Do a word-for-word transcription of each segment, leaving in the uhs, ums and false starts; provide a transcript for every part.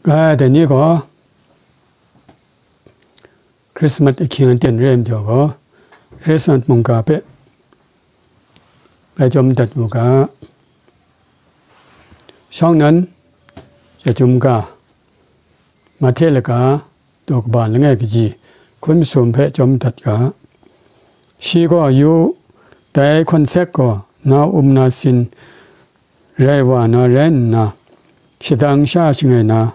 Ga dai ni gaw, Hkrismat ahkying aten re ai majaw gaw, Hkrismat mungga hpe bai chyawm dat u ga. Shawng nnan, ya chyum ga, Mahte laga, daw kaba langai kaji hkun masum hpe chyawm dat ga. Shi gaw, yu u, dai hkawnsek gaw na um na sin rai wa na rai nna, shadang sha shangai na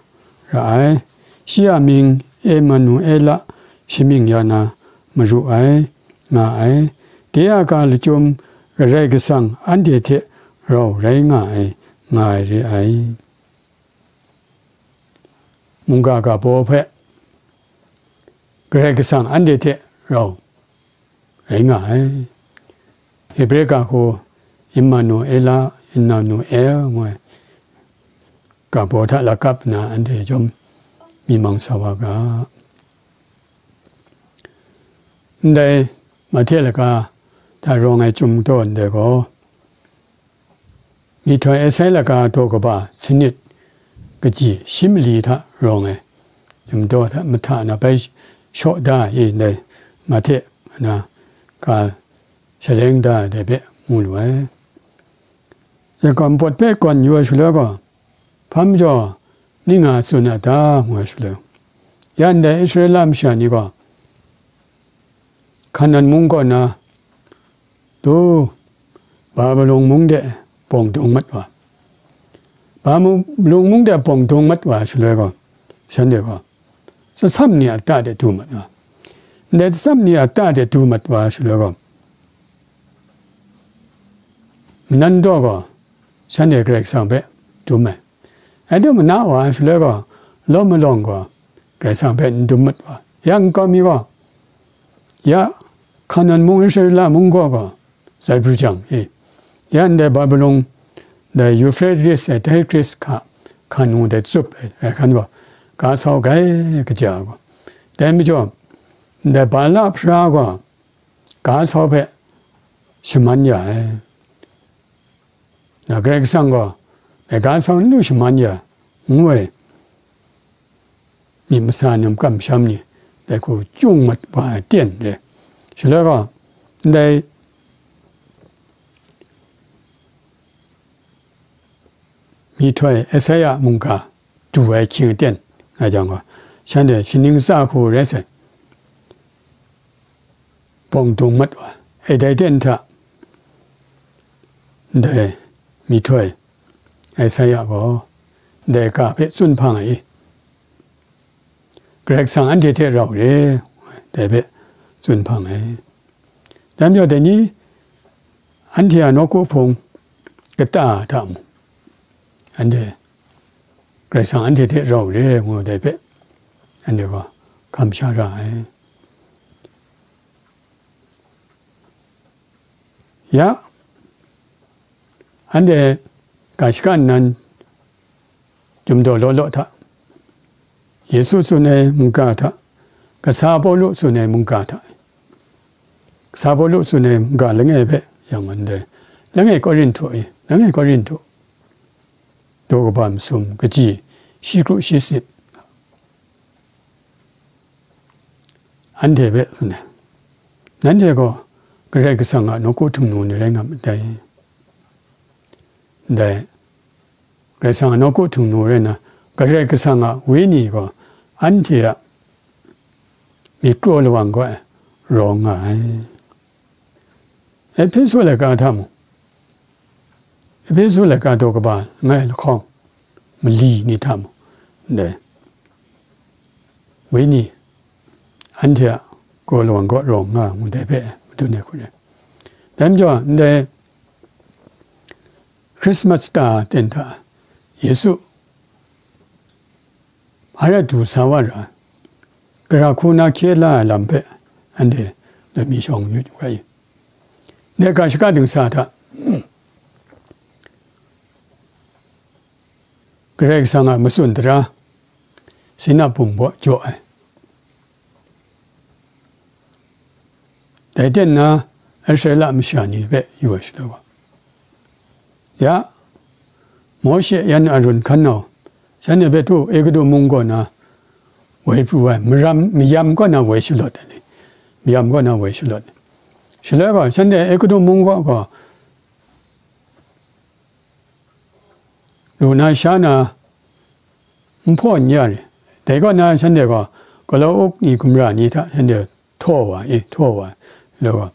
ra ai. Shi a mying Emanuela shamying ya na maru ai, nga ai. De a ga lachyum Karai Kasang anhte hte rau rai nga ai, nga ai re ai. Mungga ga baw hpe Karai Kasang anhte hte rau rai nga ai. Hebre ga hku Emmanuela, Emmanuel ngu ai ga baw hta lakap nna anhte chyawm mi mang sa wa ga. Ndai Mahte laga hta rawng ai chyum daw ndai gaw, Myihtoi Esai laga daw kaba sanit kaji shi mali hta rawng ai, chyum daw hta mahta na bai shaw da i ndai Mahte na ga shaleng da ai dai hpe mu lu ai. Yagam pawt hpe gawn yu ai shaloi gaw, hpa majaw ning nga tsun a ta, ngu ai shaloi, ya ndai Israela masha ni gaw, Hkanan mung kaw na, du, Babilon mung de bawng dung mat wa. Babilon mung de bawng dung mat wa shaloi gaw, shanhte gaw, tsasam ni a lata de du mat wa. Ndai tsasam ni a lata de du mat wa shaloi gaw, manan daw gaw, shanhte Karai Kasang hpe dum ai. Rai timung, mana wa shaloi gaw, lawm malawng gaw, Karai Kasang hpe n dum mat wa. Ya nkau mi gaw, ya Hkanan mung, Israela mung gaw gaw, zat pru jang e, ya ndai Babilon, ndai Euphrates e Tigris hka hkan ngu dai tsup ai, ai hkan gaw, ga sau gai kaja gaw. Dai majaw, ndai Bala hpara gaw, ga sau hpe shaman ya ai. Na Karai Kasang gaw, dai ga sau n lu shaman ya, ngu ai myit masa ni, kamsham ni, dai hku chyung mat wa ai ten re. Shaloi gaw, ndai Myihtoi Esaia mungga du ai hkying aten nga jang gaw, shanhte shaning tsa hku rai sai, bawng dung mat wa ai. Dai ten hta, ndai Myihtoi Esaia gaw ndai ga hpe tsun hpang ai i, Karai Kasang anhte hte rau re, dai hpe tsun hpang ai. Dai majaw, dai ni anhte a nawku hpung kata hta mung, anhte Karai Kasang anhte hte rau re ngu dai hpe, anhte gaw hkam sha ra ai. Ya, anhte ga shaka nnan, Chyum daw law law hta, Yesu tsun ai mungga hta, kasa Pawlu tsun ai mungga hta, kasa Pawlu tsun ai mungga langai hpe yang ndai, langai Korinhtu e, langai Korinhtu daw kaba masum kaji shi kru shi sit, anhte hpe tsun ai. Nanhte gaw Karai Kasang a nawku htingnu ni rai nga myit dai. Ndai, Karai Kasang a nawku htingnu rai nna, Karai Kasang a Wenyi gaw anhte a myit kraw lawang kaw ai rawng nga ai. Ehpesu laika hta mung, Ehpesu laika daw kaba langai lahkawng mali ni hta mung, ndai, Wenyi anhte a kraw lawang kaw rawng nga ngu dai hpe madun ai hku rai. Dai majaw, ndai Christmas ta ten hta Yesu hpa rai du sa wa ra ai, gara hku na hkye la ai lam hpe anhte loi mi shawng yu yu ga i, ndai ga shaka dingsa hta Karai Kasang a matsun tara, sinap bum baw jaw ai. Dai ten na, Israela masha ni hpe yu ai shaloi gaw, ya, Mawshe yan Arun hkan nau, Shanhte hpe du, Egutu mung kaw na woi pru ai, maram, mayam kaw na woi shalawt ai ni, mayam kaw na woi shalawt ai. Shaloi gaw, shanhte Egutu mung kaw gaw, lu na sha na, n hpaw n ya re. Dai kaw na shanhte gaw, galaw uk ni, gumra ni hta shanhte htaw wa, e, htaw wa, law gaw,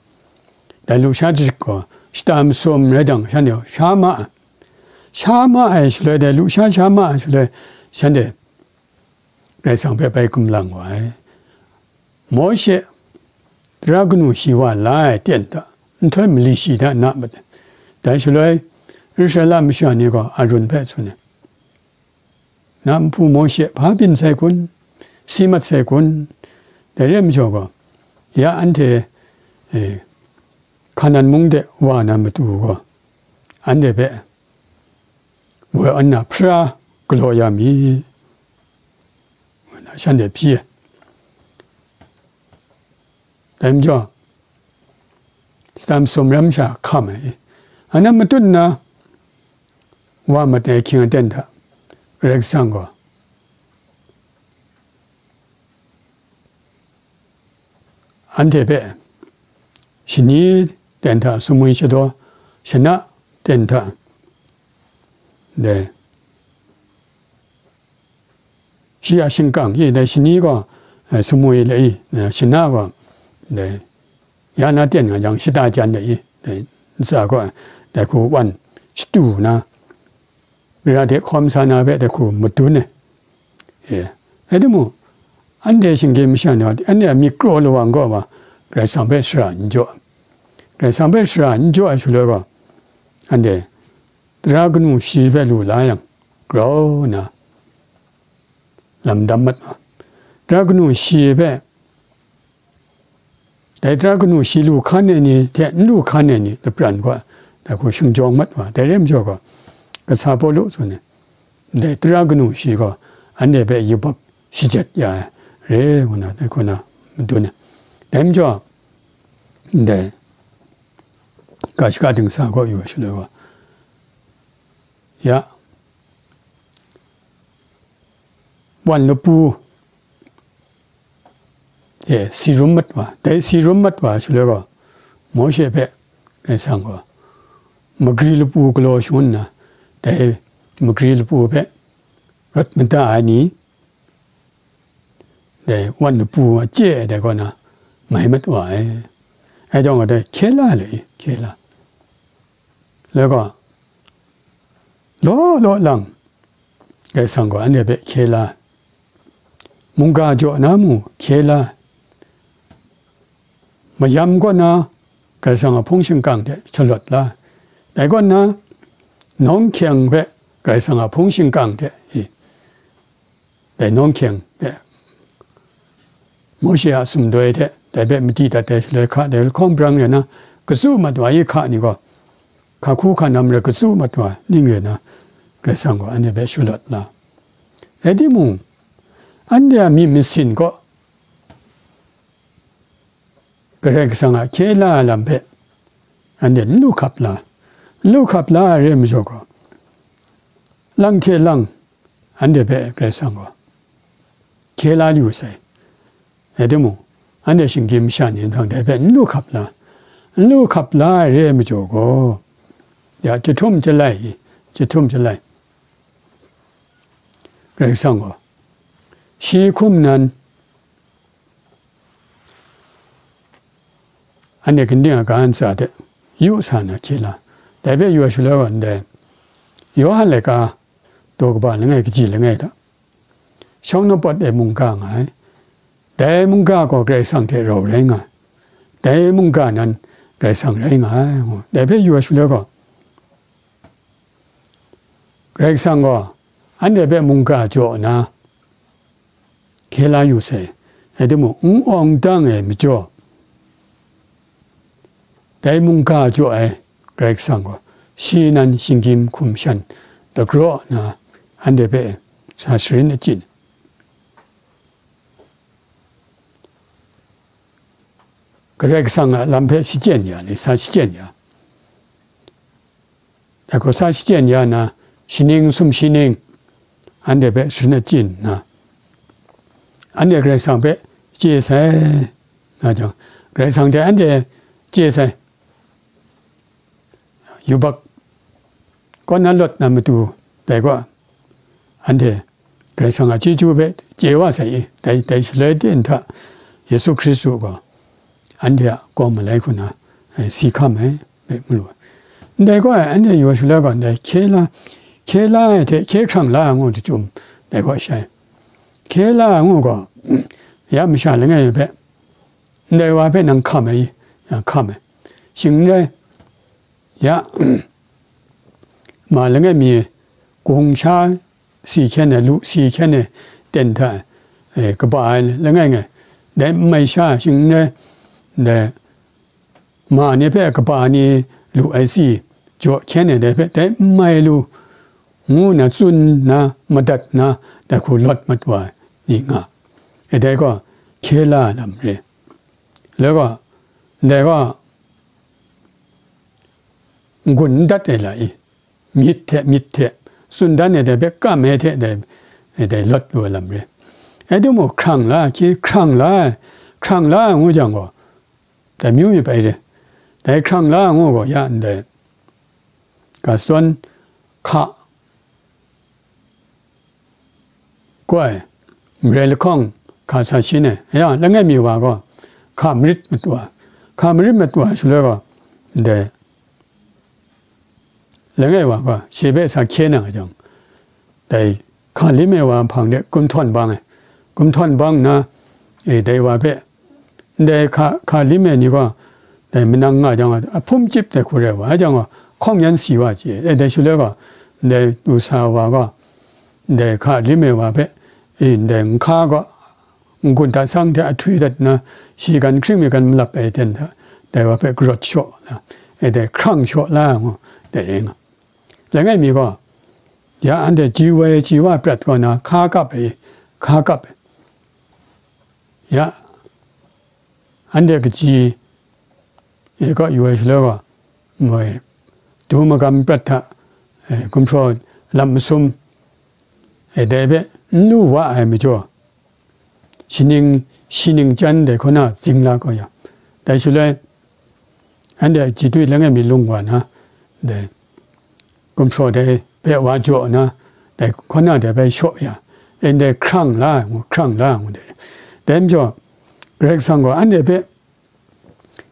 dai lusha jahkrit gaw, shata masum rai dang, shanhte gaw sha ma ai. Sha ma ai shaloi, dai lusha sha ma ai shaloi, shanhte Karai Kasang hpe bai gumlang wa ai. Mawshe tara kanu shi wa la ai ten hta, nhtoi mali shi hta na mat ai. Dai shaloi, Israela masha ni gaw Arun hpe tsun ai, na nhpu Mawshe hpa byin sai kun? Si mat sai kun? Dai re ai majaw gaw, ya anhte, e, Hkanan mung de wa na matu gaw, anhte hpe woi awn na hpara galaw ya mi, ngu na shanhte hpyi ai. Dai majaw, shata masum ram sha hkam ai. Anhte matut nna wa mat ai ahkying aten hta, Karai Kasang gaw anhte hpe shani ten hta sumwi shadaw, shana ten hta, dai, shi a shingkang i, dai shani gaw, eh, sumwi le i, eh, shana gaw, dai, ya na ten nga jang, shata jan le i, dai, ntsa gaw, dai hku wan shatu na, mara de hkawm sa na hpe dai hku madun ai. E, rai timung, anhte shinggyim masha ni gaw, anhte a myit kraw lawang gaw wa, Karai Kasang hpe shara n jaw. Karai Kasang hpe shara n jaw ai shaloi gaw, anhte tara kanu shi hpe lu la yang, grau nna lam dam mat wa. Tara kanu shi hpe, dai tara kanu shi lu hkan ai ni hte n lu hkan ai ni lapran gaw, dai hku shingjawng mat wa, dai re ai majaw gaw, kasa Pawlu tsun ai, dai tara kanu shi gaw, anhte hpe yubak shajat ya ai re, ngu na, dai hku na madun ai. Dai majaw, ndai ga shaka dingsa gaw yu ai shaloi gaw, ya, wan lapu e, si rum mat wa, dai si rum mat wa shaloi gaw, Mawshe hpe Karai Kasang gaw magri lapu galaw shangun nna, dai magri lapu hpe rawt mada ai ni, dai wan lapu a chye ai dai kaw na mai mat wa ai. Ai jawng gaw dai hkye la le i, hkye la. Lai gaw, law law lang, Karai Kasang gaw anhte hpe hkye la, mungga jaw na mung hkye la, mayam kaw na Karai Kasang a hpung shingkang hte shalawt la, dai kaw na, nawng hkyeng hpe Karai Kasang a hpung shingkang hte i, dai nawng hkyeng hpe Mawshe a sumdoi hte dai hpe madi dat ai shaloi hka dai lahkawng brang rai na, katsu mat wa i hka ni gaw, hka hku hka nam rai katsu mat wa ning rai na, Karai Kasang gaw anhte hpe shalawt la. Rai timung, anhte a myit masin gaw Karai Kasang a hkye la ai lam hpe anhte n lu hkap la, n lu hkap la ai re ai majaw gaw, lang hte lang anhte hpe Karai Kasang gaw hkye la lu sai. Rai timung, anhte shinggyim masha ni hpang dai hpe n lu hkap la, n lu hkap la ai re ai majaw gaw, ya, chyahtum chyalai, chyahtum chyalai, Karai Kasang gaw shi hkum nan, anhte ginding a ga ntsa hte yu sa na hkye la, dai hpe yu ai shaloi gaw ndai Yawhan laika daw kaba langai kaji langai hta, shawng na pawt e mungga nga ai. Dai mungga gaw Karai Kasang hte rau rai nga ai. Dai mungga nan Karai Kasang rai nga ai, ngu. Dai hpe yu ai shaloi gaw, Karai Kasang gaw anhte hpe mungga jaw nna hkye la yu sai, rai timung, n awng dang ai majaw, dai mungga jaw ai Karai Kasang gaw, shi nan shinggyim hkum shan dagraw nna, anhte hpe sa sharin achyin. Karai Kasang a lam hpe shachyen ya ni, sa shachyen ya. Dai hku sa shachyen ya na, shaning sum shaning, anhte hpe shana chyin nna, anhte Karai Kasang hpe chye sai, nga jang, Karai Kasang hte anhte chye sai, yubak kaw na lawt na matu, dai gaw, anhte Karai Kasang a chyeju hpe chye wa sai i, dai, dai shaloi ten hta, Yesu Hkristu gaw anhte a kawm malai hku na, eh, si hkam ai, bai mu lu ai. Ndai gaw, anhte yaw shaloi gaw, ndai hkye la, hkye la ai hte hkye hkrang la ai ngu jahtum, dai gaw shai. Hkye la ai ngu gaw, ya masha langai mi hpe, ndai wa hpe nang hkam ai, ya hkam ai. Shing n rai, ya, ma langai mi gumsha si hkyen ai, lu si hkyen ai, ten hta, e, kaba ai langai ngai. Dai n mai sha shing n rai, dai ma ni hpe kaba ni lu ai si jaw hkyen ai, dai hpe dai n mai lu, ngu nna tsun nna madat nna, dai hku lawt mat wa ai ni nga. E, dai gaw hkye la ai lam re. Lai gaw, ndai gaw, n-gun n dat ai la i, myit hte myit hte tsun dan ai dai hpe kam ai hte dai, dai lawt lu ai lam re. Rai timung, hkrang la, hkye hkrang la ai, hkrang la ai ngu jang gaw, dai myu myit bai re. Dai hkrang la ai ngu gaw, ya ndai, ga shadawn hka gaw ai, marai lahkawng hka sa shin ai, ya, langai mi wa gaw, hka marit mat wa, hka marit mat wa shaloi gaw, ndai, langai wa gaw, shi hpe sa hkye nang ai jang, dai, hka lim ai wa hpang de gumhtawn bang ai, gumhtawn bang nna, e, dai wa hpe, ndai hka, hka lim ai ni gaw, dai manang nga jang, a hpum chyip dai hku rai wa ai jang gaw, hkawng yan si wa chye ai, dai shaloi gaw, ndai du sa wa gaw, ndai hka lim ai wa hpe, e, ndai nhka gaw, n-gun hta sang hte ahtwi dat nna, shi gan hkring mi gan malap ai ten hta, dai wa hpe karawt shaw na, e, dai hkrang shaw la ai ngu, dai rai nga. Langai mi gaw, ya anhte ji woi ji wa prat kaw na, hka kap ai, hka kap ai. Ya, anhte kaji e kaw yu ai shaloi gaw, moi, du magam prat hta, e, gumhpraw lam masum, e, dai hpe n lu wa ai majaw, shaning, shaning chyang dai hkaw na zing la kau yang, dai shaloi, anhte a ji dwi langai mi lung wa na, dai gumhpraw dai hpe wa jaw na, dai hkaw na dai bai shaw ya, ndai hkrang la ai ngu, hkrang la ai ngu dai. Dai majaw, Karai Kasang gaw anhte hpe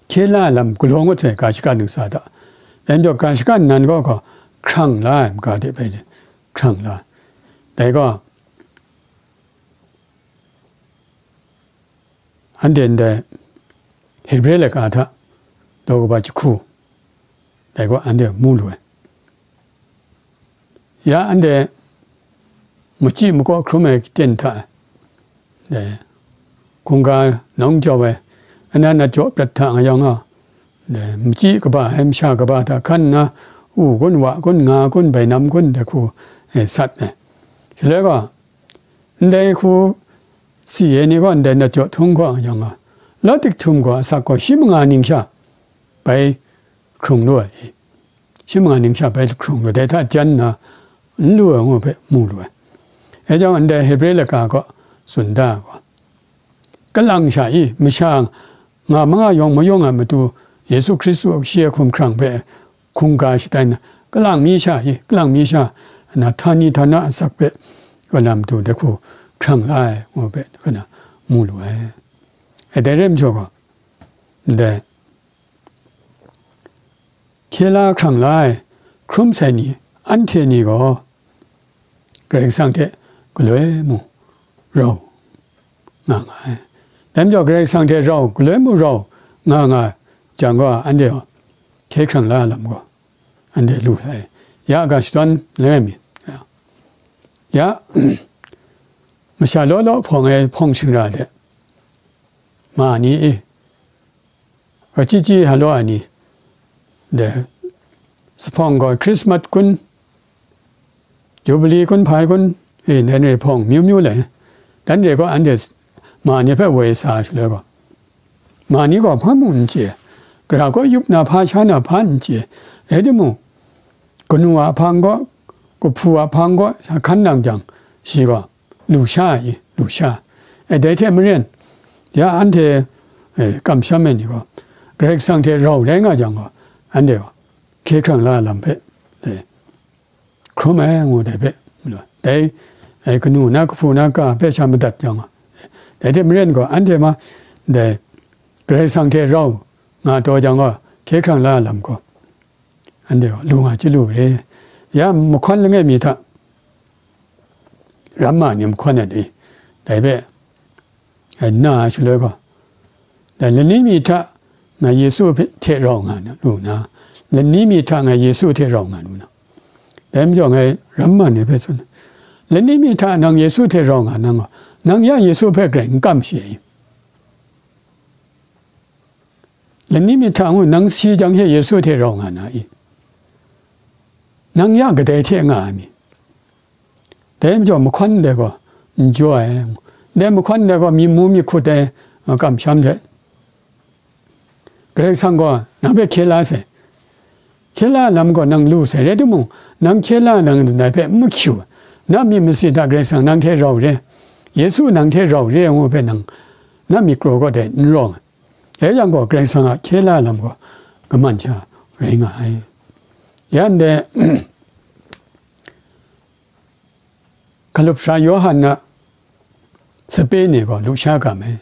hkye la ai lam galaw ngut sai, ga shaka ntsa hta. Dai majaw, ga shaka nnan gaw, gaw hkrang la ai maga de bai le, hkrang la ai. Dai gaw, anhte ndai Hebre laika hta daw kaba jahku, dai gaw anhte mu lu ai. Ya anhte machyi makaw hkrum ai aten hta, dai hkungga nawng jau ai, anan a jaw prat hta nga yawng gaw, dai machyi kaba ai masha kaba hta hkan nna, u kun, wa kun, nga kun, bainam kun, dai hku, e, sat ai. Shaloi gaw, ndai hku si ai ni gaw ndai nat jaw htung gaw yang a, lawt dik htum gaw asak gaw shi manga ning sha bai hkrung lu ai i? Shi manga ning sha bai hkrung lu, dai hta jan nna n lu ai ngu hpe mu lu ai. Dai jang ndai Hebre laika gaw tsun da ai gaw, kalang sha i, masha nga manga yawng mayawng ai matu, Yesu Hkristu shi a hkumhkrang hpe hkungga shatai nna, kalang mi sha i, kalang mi sha, na, htani htana asak hpe, kalam tu dai hku hkrang la ai, ngu hpe, kana, mu lu ai. E, dai rai majaw gaw, ndai, hkye la hkrang la ai, hkrum sai ni, anhte ni gaw, Karai Kasang hte galoi mung rau nga nga ai. Dai majaw, Karai Kasang hte rau, galoi mung rau nga nga jang gaw, anhte gaw hkye hkrang la ai lam gaw, anhte lu sai. Ya ga shadawn langai mi, ya, ya, masha law law hpawng ai hpawng shingra de, ma ni e, Kachyi chyi halaw ai ni, de, zuphpawng gaw Christmas kun, Jubilee kun, hpa kun, e, dan re hpawng myu myu le, dan re gaw anhte ma ni hpe woi sa shaloi gaw, ma ni gaw hpa mung n chye, gara kaw yup na hpa sha na hpa n chye, rai timung, kanu a hpang gaw, kahpu a hpang gaw, hkan nang jang, Shi gaw, lu sha ai, lu sha. E, dai hte maren, ya anhte, e, kamsham ai ni gaw, Karai Kasang hte rau rai nga jang gaw, anhte gaw, hkye hkrang la ai lam hpe, e, hkrum ai ngu dai hpe, dai, e, kanu na kahpu na ka hpe sha madat jang gaw, dai hte maren gaw, anhte ma, dai, Karai Kasang hte rau nga taw jang gaw, hkye hkrang la ai lam gaw, anhte gaw lu nga chyalu re. Ya mahkawn langai mi hta, ramma ni mahkawn ai ni, dai hpe, e, nna ai shaloi gaw, dai lani mi hta ngai Yesu hpe, hte rau nga na, lu na, lani mi hta ngai Yesu hte rau nga lu na. Dai majaw ngai ramma ni hpe tsun, lani mi hta nang Yesu hte rau nga nang gaw, nang ya Yesu hpe grai n kam shi ai? Lani mi hta ngu nang si jang she Yesu hte rau nga na i? Nang ya kadai hte nga ai mi? Dai majaw mahkawn ndai gaw n jaw ai, dai mahkawn ndai gaw myi mu myi hkut ai, a, kamsham hte, Karai Kasang gaw nang hpe hkye la sai. Hkye la lam gaw nang lu sai, rai timung, nang hkye la nang ndai hpe n mahkyu, na myit masin hta Karai Kasang nang hte rau re, Yesu nang hte rau re ngu hpe nang, na myit kraw kaw dai n rawng ai. Dai yang gaw, Karai Kasang a hkye la lam gaw kaman sha rai nga ai. Ya ndai, hkalup sara Yawhan a sape ni gaw lusha gam ai.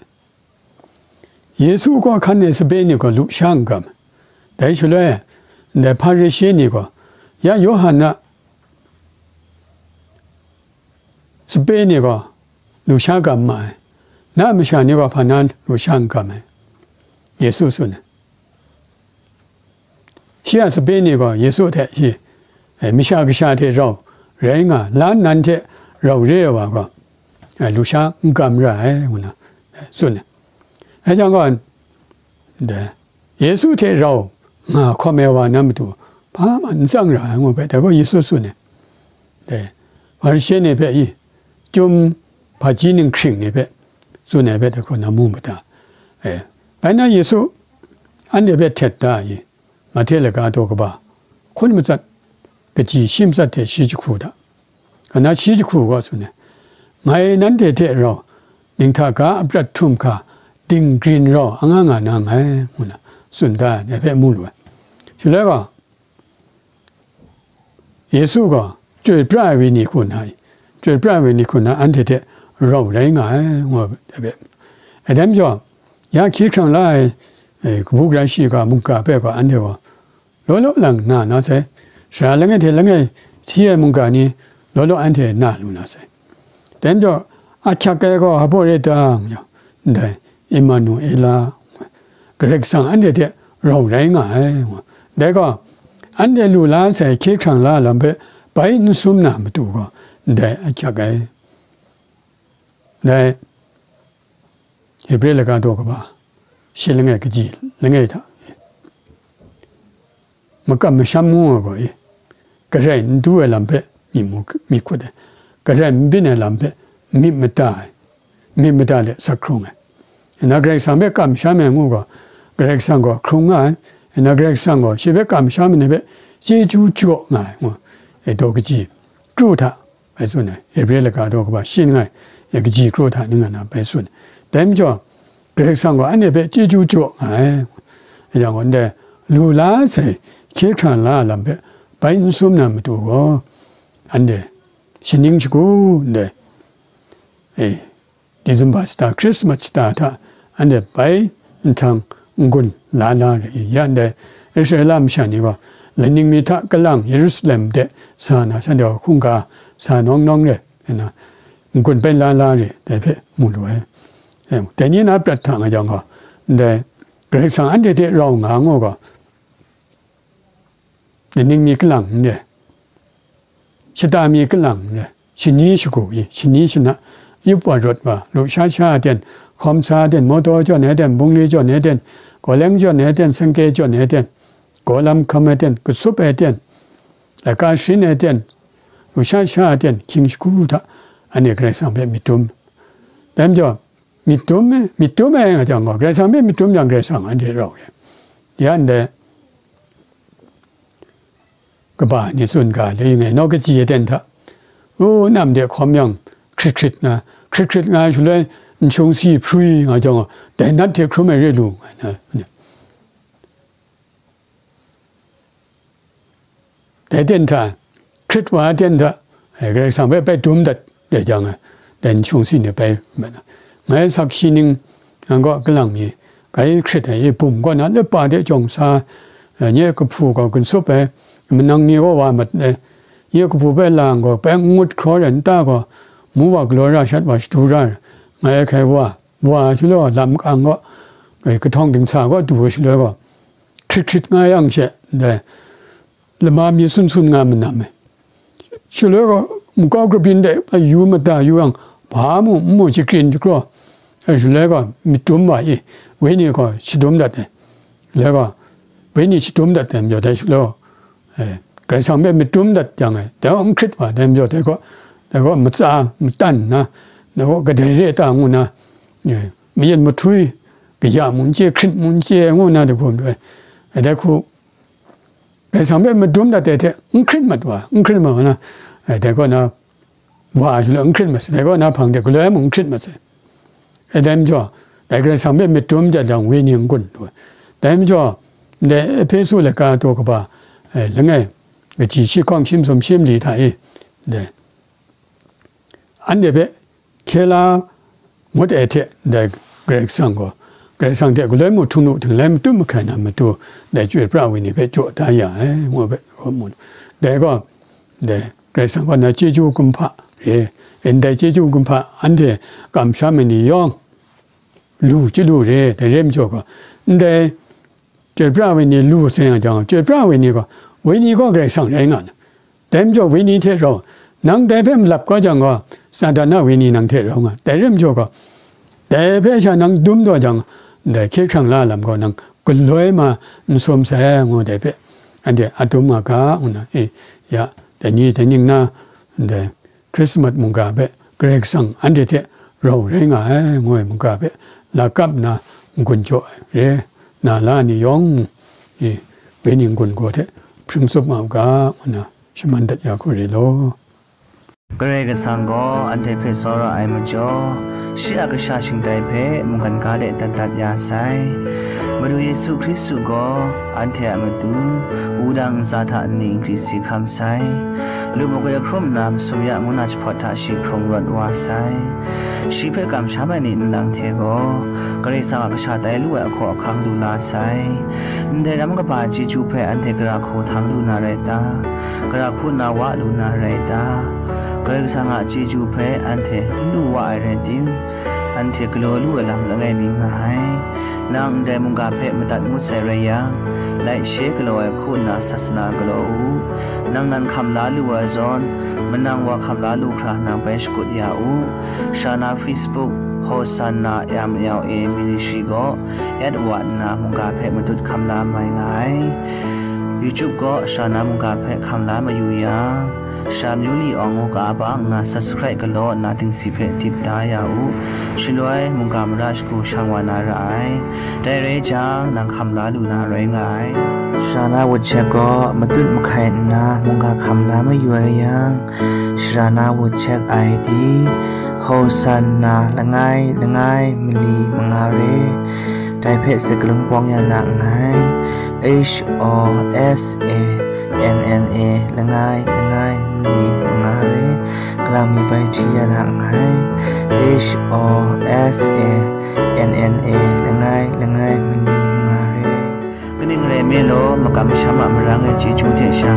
Yesu kaw hkan ai sape ni gaw lusha n gam ai. Dai shaloi, ndai Hparishe ni gaw, ya Yawhan a sape ni gaw lusha gam ma ai, na masha ni gaw hpa na lusha n gam ai, Yesu tsun ai. Shi a sape ni gaw Yesu hte shi, e, Masha Kasha hte rau rai nga, la nnan hte rau re ai wa gaw, e, lusha n gam ra ai, ngu na, e, tsun ai. Dai jang gaw, ndai, Yesu hte rau nga hkawm ai wa na matu hpa man n tsang ra ai, ngu hpe, dai gaw Yesu tsun ai. Dai, Hparishe ni hpe i, chyum hpaji ninghkring ni hpe tsun ai hpe, dai hku na mu ma ta? E, bai na Yesu anhte hpe htet da i, Mahte laga daw kaba, hkun matsat, kaji shi matsat hte shi jahku da. Ana shi jahku gaw tsun ai, ngai nanhte hte rau ninghta ga a prat htum hkra, dinggrin rau anga nga na nngai, ngu na tsun da ai, dai hpe mu lu ai. Shaloi gaw, Yesu gaw chyoi pra ai wenyi hku nna, chyoi pra ai wenyi hku nna anhte hte rau rai nga ai, ngu ai hpe. Dai majaw, ya hkye hkrang la ai, e, kabu gara shiga mungga hpe gaw anhte gaw law law lang na na sai, sara langai hte langai hti ai mungga ni law law anhte na lu na sai. Dai majaw, ahkyak ai gaw hpa rai ta, ngu yang, ndai, Emanuela, Karai Kasang anhte hte rau rai nga ai, ngu. Dai gaw, anhte lu la sai hkye hkrang la lam hpe bai n sum na matu gaw, ndai ahkyak ai. Dai, Hebre laga daw kaba, shi langai kaji langai hta, makam masham ngu ai gaw e, garai n du ai lam hpe myi mu, myi hkut ai, garai n byin ai lam hpe myit mada ai, myit mada let sak hkrung ai. Nna Karai Kasang hpe kamsham ai ngu gaw, Karai Kasang gaw hkrung nga ai. Nna Karai Kasang gaw shi hpe kamsham ai ni hpe chyeju jaw nga ai ngu, e, daw kaji kru hta bai tsun ai, Hebre laga daw kaba shi langai, e, kaji kru hta ning nga na bai tsun ai. Dai majaw, Karai Kasang gaw anhte hpe chyeju jaw nga ai. Yang gaw, ndai lu la sai hkye hkrang la ai lam hpe bai n sum na matu gaw, anhte shaning shagu ndai, e, December shata, Christmas shata hta anhte bai nhtang n-gun la la re i, ya ndai Israela masha ni gaw, laning mi hta kalang Yerusalem de sa na, shanhte gaw hkungga sa nawng nawng re, nna, n-gun bai la la re, dai hpe mu lu ai. Em, dai ni na prat hta nga jang gaw, ndai Karai Kasang anhte hte rau nga ngu gaw, laning mi kalang n re, shata mi kalang n re, shani shagu i, shani shana, yup wa rawt wa, lusha sha ai ten, hkawm sa ai ten, mawtaw jawn ai ten, bungli jawn ai ten, gawleng jawn ai ten, sengke jawn ai ten, gaw lam hkam ai ten, katsup ai ten, laika sharin ai ten, lusha sha ai ten, hkying shagu hta, anhte Karai Kasang hpe myit dum. Dai majaw, myit dum, myit dum ai nga jang gaw, Karai Kasang hpe myit dum yang, Karai Kasang anhte rau re. Ya ndai, kaba ni tsun ga, le ing e, naw kaji aten hta, u nam de hkawm yang, hkrit hkrit nga, hkrit hkrit nga ai shaloi, nshung si hprui nga jang gaw, dai nat hte hkrum ai re lu nga ai na, dai ten hta, hkrit wa ai ten hta, eh, Karai Kasang hpe bai dum dat rai jang, eh, dai nshung si ni bai mat na. Ngai sakshi ning, nang kaw kalang mi, kai hkrit ai, i bum kaw na lep pa de jawng sa, eh, nye kahpu gaw gunsup ai, manang ni gaw wa mat ai, nye kahpu hpe lang gaw, bai ngut hkraw rai nta gaw, mu wa galaw ra shat wa shadu ra, ngai hkai wa, wa shaloi lam kang gaw, eh, kahtawng dingsa gaw du ai shaloi gaw, hkrit hkrit nga yang she, ndai lama mi sun sun nga manam ai. Shaloi gaw, makau grabyin de yu mada yu yang, hpa mu n mu shakrin shakraw, eh, shaloi gaw, myit dum wa i, wenyi gaw shadum dat ai. Shaloi gaw, wenyi shadum dat ai majaw dai shaloi gaw, eh, Karai Kasang hpe myit dum dat jang ai, dai gaw n hkrit wa, dai majaw dai gaw, dai gaw matsa, matan nna, dai gaw kadai re ta ngu nna, eh, mayen mahtwi, kaya mung n chye, hkrit mung n chye ngu nna dai hku, eh, dai hku, Karai Kasang hpe madum dat ai hte n hkrit mat wa, n hkrit mat wa na, eh, dai kaw na, wa shaloi n hkrit mat sai, dai kaw na hpang de galoi mung n hkrit mat sai. Eh, dai majaw, dai Karai Kasang hpe madum dat yang wenyi n gun lu ai. Dai majaw, dai Ehpesu laika daw kaba, eh, langai, kaji shi hkawng shi masum shi mali hta e, dai, anhte hpe hkye la ngut ai hte, dai Karai Kasang gaw, Karai Kasang hte galoi mung htung lu htinglai matut mahkai na matu, dai chyoi pra ai wenyi hpe jaw da ya ai, ngu ai gaw mu. Dai gaw, dai Karai Kasang gaw na chyeju kumhpa re, ndai chyeju kumhpa anhte kamsham ai ni yawng lu chyalu re, dai re majaw gaw, ndai chyoi pra ai wenyi lu sai nga jang, chyoi pra ai wenyi gaw, wenyi gaw Karai Kasang rai nga na. Dai majaw wenyi hte rau, nang dai hpe malap kau jang gaw, Satan a wenyi nang hte rau nga. Dai rai majaw gaw, dai hpe sha nang dum taw jang, dai hkye hkrang la lam gaw nang galoi ma n sum sai, ngu dai hpe, anhte a dum nga ga, ngu na, e, ya, dai ni, dai ning na, dai Hkrismat mungga hpe Karai Kasang anhte hte rau rai nga ai, ngu ai mungga hpe lakap nna n-gun jaw ai re, na la ni yawng mung, e, wenyi n-gun gaw hte hpring tsup nga u ga, ngu nna shaman dat ya hku re law. Karai Kasang gaw anhte hpe tsawra ai majaw, shi a kasha shingtai hpe mungkan ga de dat dat ya sai. Madu Yesu Hkristu gaw anhte a matu wudang ntsa hta nni n gri si hkam sai. Lu magwi hkrum nna masum ya ngu na jahpawt hta shi hkrung rawt wa sai. Shi hpe kamsham ai ni nlang hte gaw, Karai Kasang a kasha tai lu ai ahkaw ahkang lu la sai. Ndai ram kaba chyeju hpe anhte gara hku htang lu na rai ta? Gara hku na wa lu na rai ta? Karai Kasang a chyeju hpe anhte n lu wa ai rai tim, anhte galaw lu ai lam langai mi nga ai. Nang ndai mungga hpe madat ngut sai rai yang, laishe galaw ai hku nna sasana galaw u. Nang nan hkam la lu ai zawn, manang wa hkam la lu hkra nang bai shakut ya u. Shana Facebook, Hosanna M L A Ministry gaw at wa nna mungga hpe matut hkam la mai nga ai. YouTube gaw Shana mungga hpe hkam la mayu yang, Sha Myu Li Awng ngu ga ba nna subscribe galaw nna dingsi hpe dip da ya u. Shaloi mungga mara shagu shang wa na ra ai. Dai rai jang, nang hkam la lu na rai nga ai. Shana WhatsApp gaw matut mahkai nna mungga hkam la mayu ai yang, Shana WhatsApp I D, Hosanna langai langai mali manga re. Dai hpe sakalun pawng ya na nngai. H O S A N N A langai langai mali manga re. Kalang mi bai hti ya na nngai. H O S A N N A langai langai mali manga re. Kaning rai nme law, makam masham a marang ai chyeju hte sha,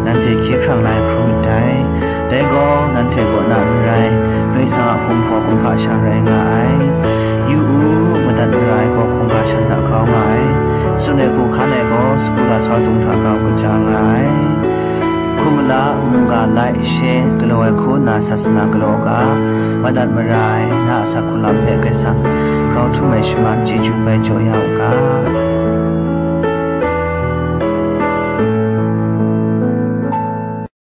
nanhte hkye hkrang la ai hkrum myit dai. Dai gaw, nanhte kaw na n rai, Karai Kasang a hkum hpaw hkum hpa sha rai nga ai. Yu u, madat mara ai gaw hkungga shan hta grau nga ai. Tsun ai hku hkan ai gaw, sagu lasau dung hta grau kaja nga ai. Hkum mala, mungga lai, she, galaw ai hku nna sasana galaw ga, madat mara ai, na a asak hku lam hpe Karai Kasang grau htum ai shaman chyeju bai jaw ya u ga.